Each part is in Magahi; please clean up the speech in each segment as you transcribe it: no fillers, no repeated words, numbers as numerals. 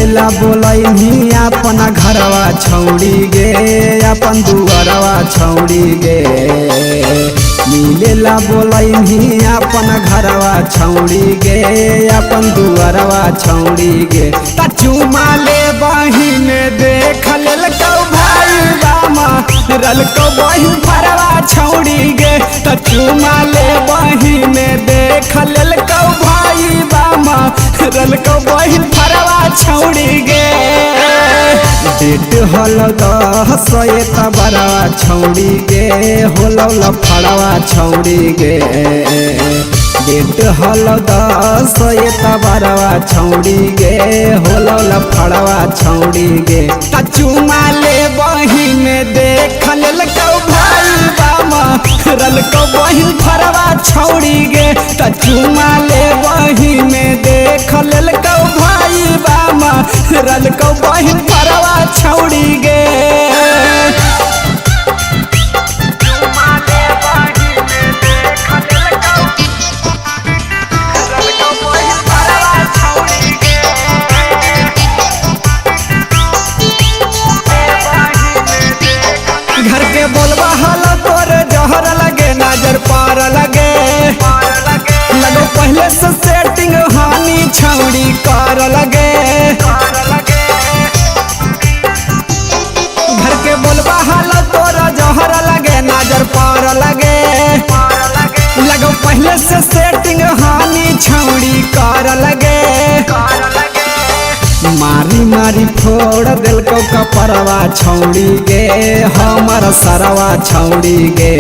मिलेला बोलैनी अपन घरवा छौड़ी गे, अपन दुअरवा छौड़ी गे। मिलेला बोलैनी अपन घरवा छौड़ी गे, अपन दुअरवा छौड़ी गे। त चुमा ले बहिन देख लेलकौ भाई बामा, रलकौ बहिन फरवा छौड़ी गे। त चुमा ले बहिन देख लेलकौ भाई बामा, रलकौ बहिन फरवा छौड़ी गे। डेट होलौ 10 एतबरवा छौड़ी गे, होलौ लफड़वा छौड़ी गे। डेट होलौ 10 एतबरवा छौड़ी गे, होलौ लफड़वा छौड़ी गे। त चुमा ले बहिन देख लेलकौ भाई बामा, रलकौ बहिन फरवा छौड़ी गे। त चुमा ले बहिन देख लेलकौ भाई बामा, रलकौ बहिन फरवा छौड़ी गे। घर के बोलबा हलो तोर जहर लगे, नजर पार लगे। लगो पहले से सेटिंग हानि छौड़ी कर लगे। घर के बोलबा हलो तोर जहर लगे, नजर पार लगे। लगो पहले से सेटिंग हानि छौड़ी कर लगे। मारी मारी फोड़ दिलकौ कपरवा छौड़ी गे, हमर सरवा छौड़ी गे।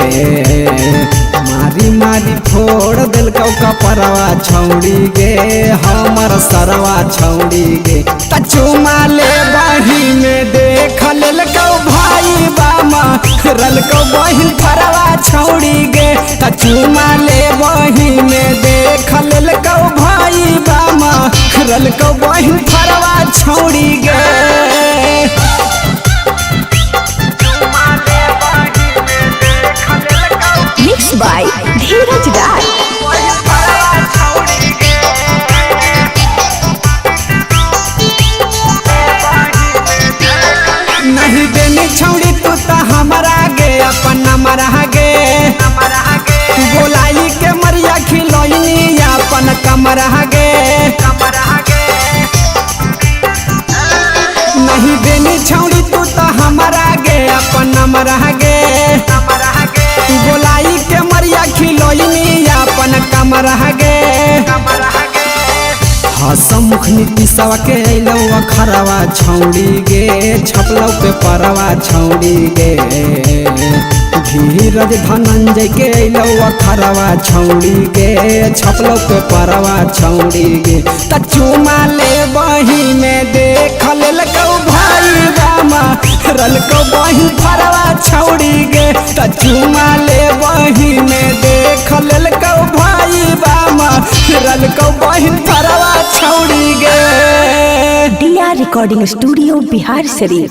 मारी मारी फोड़ दिलकौ कपरवा छौड़ी गे, हमर सरवा छौड़ी गे। त चुमा ले बहिन देख लेलकौ भाई बामा, रलकौ बहिन फरवा छौड़ी गे। त चुमा ले बहिन देख लेलकौ भाई बामा, रलकौ बहिन फरवा छौड़ी गे। मिक्स बाय धीरज राज। नहीं देनी छौड़ी तू त हमरा गे, अपन नमरा गे। बोलाई के मरिया खिलौनी अपन कमरा गे। नहीं देनी छौड़ी तू त हमरा गे, अपन नमरा गे। बोलाई के मरिया खिलौनी अपन कमरा गे। हसमुख नीतीशवा के अइलौ अखरवा छौड़ी गे, छपलौ पेपरवा छौड़ी गे। धीरज धनंजय के अइलौ अखरवा छौड़ी गे, छपलौ पेपरवा छौड़ी गे। त चुमा ले बहिन देख लेलकौ भाई बामा, रलकौ बहिन फरवा छौड़ी गे। त चुमा ले बहिन देख लेलकौ भाई बामा, रलकौ बहिन फरवा छौड़ी गे। DR recording studio Bihar Sharif.